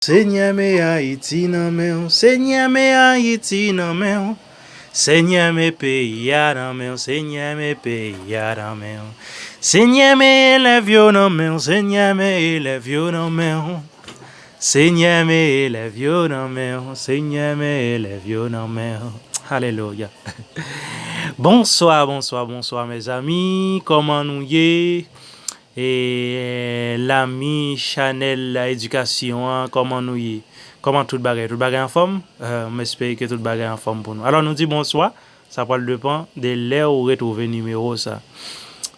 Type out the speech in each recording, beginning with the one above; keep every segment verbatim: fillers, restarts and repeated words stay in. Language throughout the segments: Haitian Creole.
Senyè, men Ayiti nan men w. Senyè, men Ayiti nan men w. Senyè, men peyi a nan men w. Senyè, men peyi a nan men w. Senyè, men elèv yo nan men w. Senyè, men elèv yo nan men w. Senyè, men elèv yo nan men w. Senyè, men elèv yo nan men w. Alelouya. Bonswa, bonswa, bonswa, mezanmi. Kòman nou ye? E, lami chanèl edikasyon an, kòman nou ye? Kòman tout bagay? Tout bagay anfòm? Eh, m espere ke tout bagay anfòm pou nou. Alò, nou di bonswa. Sa pral depann de lè ou retwouve nimewo sa.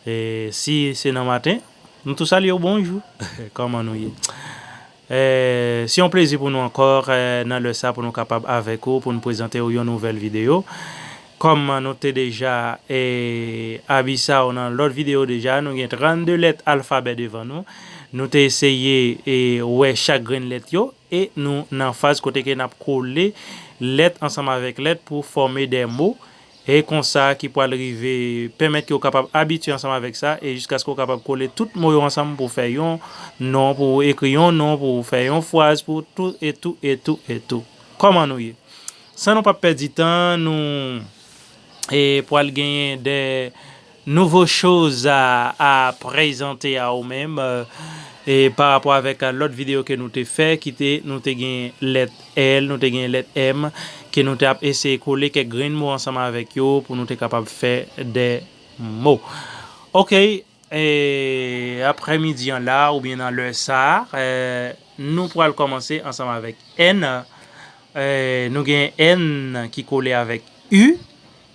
E, si se nan maten, nou tou salye w bonjou. Kòman nou ye? Eh, se yon plezi pou nou ankò, eh, nan lè sa pou nou kapab avèk ou, pou nou prezante w yon nouvèl videyo. Kòm nou te deja, eh, abisa w nan lòt videyo deja, nou gen trannde lèt alfabè devan nou. Nou te eseye, eh, wè chak grenn lèt yo, e nou nan faz kote ke n ap kole lèt ansanm avèk lèt pou fòme de mo. E konsa ki pral rive pèmèt ke w kapab abitye ansanm avèk sa, e jiskaske w kapab kole tout mo yo ansanm pou fè yon non, pou ekri yon non, pou fè yon fraz, pou tou, e tou, e tou, e tou. Kòman nou ye? San nou p ap pèdi tan, nou, e, pral genyen de nouvo choz a, a prezante a ou menm, e, e, pa rapò avèk, a, lòt videyo ke nou te fè, ki te, nou te gen lèt L, nou te gen lèt M, ke nou te ap eseye kole kèk grenn mo ansanm avèk yo pou nou te kapab fè de mo. Oke, e, aprèmidi an la, oubyen nan lè sa, e, nou pral kòmanse ansanm avèk N. E, nou gen N ki kole avèk U,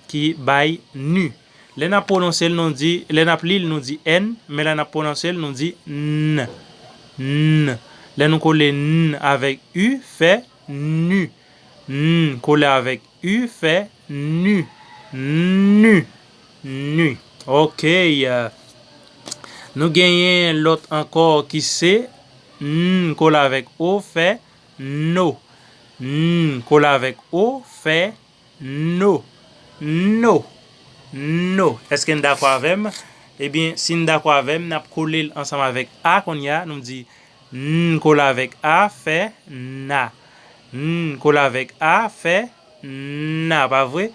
ki bay ni. Lè n ap pwononse l, nou di, lè n ap li l, nou di N, men lè n ap pwononse l, nou di N. N. Lè nou kole N avèk U, fè ni. N kole avèk U, fè ni. Ni. Ni. Oke. Nou genyen lòt ankò ki se N kole avèk O, fè no. N kole avèk O, fè no. No. No. Èske n dakò avè m? Ebyen, si n dakò avè m, n ap kole l ansanm avèk A kounye a. Nou di N kole avèk A, fè na. N kole avèk A, fè na, pa vre?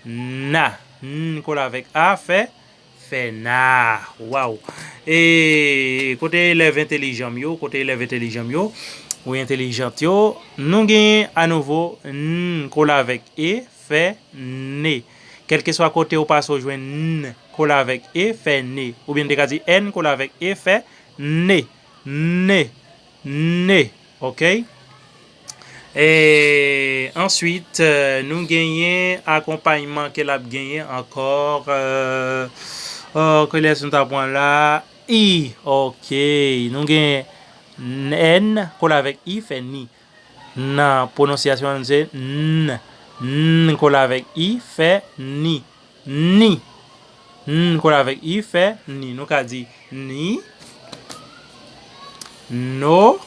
Na. N kole avèk A, fè, fè na. Waw. E kote elèv entelijan m yo, kote elèv entelijan m yo, ou entelijant yo, nou genyen anouvo N kole avèk E, fè ne. Kèlkeswa kote ou pase, ou jwenn N kole avèk E, fè ne. Oubyen n te ka di N kole avèk E, fè ne. Ne. Ne. Oke? E answit, eh, nou genyen akonpayman ke l ap genyen ankò. Eh, oh, kilès nou ta pran la? I. Oke. Nou genyen N kole avèk I, fè ni. Nan pwononsyasyon an, se N. N kole avèk I, fè ni. Ni. N kole avèk I, fè ni. Nou ka di ni. No.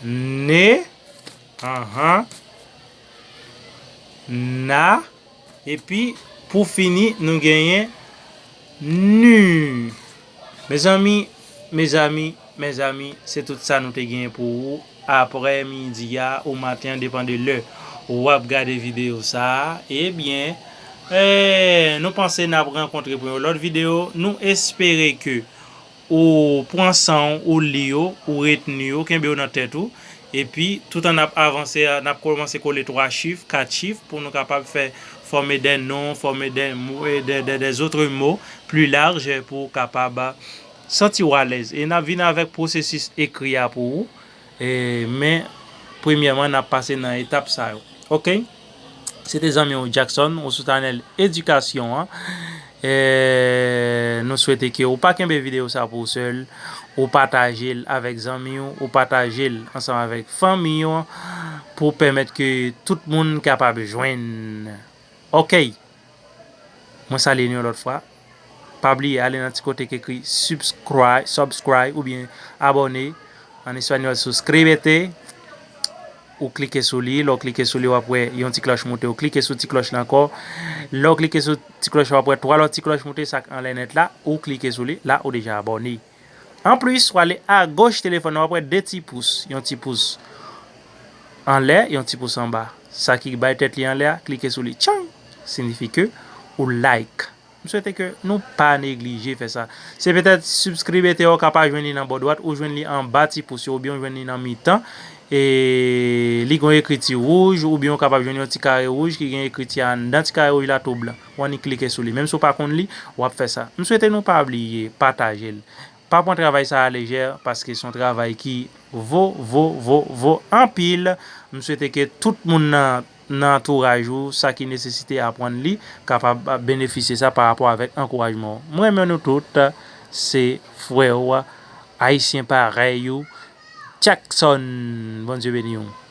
Ne. Anhan. Na. Epi, pou fini, nou genyen ni. Mezanmi, mezanmi, mezanmi, se tout sa nou te genyen pou ou. Aprè midi a ou maten an, depann de lè w ap gade videyo sa a. Ebyen, eh, nou panse n ap rankontre pou yon lòt videyo. Nou espere ke ou pran san w, ou li yo, ou retni yo, kenbe yo nan tèt ou. Epi, toutan n ap avanse a, n ap kòmanse kole twa chif, kat chif, pou nou kapab fè, fòme de non, fòme de mo, e de, de, des autres mots plus larges pou w kapab santi w alèz. E n ap vin avèk pwosesis ekri a pou ou. E, men, premyèman, n ap pase nan etap sa yo. Oke? Se te zanmi w Jackson, ou sou chanèl edikasyon an. E, nou swete ke ou pa kenbe videyo sa pou ou sèl, ou pataje l avèk zanmi w, ou pataje l ansanm avèk fanmi w, pou pèmèt ke tout moun kapab jwenn. Oke. Mwen salye nou yon lòt fwa. Pa bliye ale nan ti kote ki ekri subscribe, subscribe oubyen abòne. An espanyòl, suscríbete. Ou klike sou li. Lè w klike sou li, w ap wè yon ti klòch moute. Ou klike sou ti klòch la ankò. Lè w klike sou ti klòch la, w ap wè twa lòt ti klòch moute, sa k anlè nèt la. Ou klike sou li. La, ou deja abòne. Anplis, w ale agoch telefòn nan, w ap wè de ti pous. Yon ti pous anlè, yon ti pous anba. Sa ki bay tèt li anlè a, klike sou li. Tchang! Siyifi ke ou like. M swete ke nou pa neglije fè sa. Se petèt subscribe te w ka pa jwenn li nan bò dwat, ou jwenn li anba ti pous yo, oubyen ou jwenn li nan mitan. E li gon ekriti wouj, oubyen ou kapab jwenn yon ti kare wouj ki gen ekriti anndan ti kare wouj la tou blan. W annik klike sou li. Menm si w pa konn li, w ap fè sa. M swete nou pa bliye pataje l. Pa pran travay sa a lejè, paske se yon travay ki vo, vo, vo, vo anpil. M swete ke tout moun nan, nan antouraj ou, sa ki nesesite aprann li, kapab benefisye sa pa rapò avèk ankourajman w. Mwen renmen nou tout, se frè w, ayisyen parèy ou, Jackson. Bondye beni w.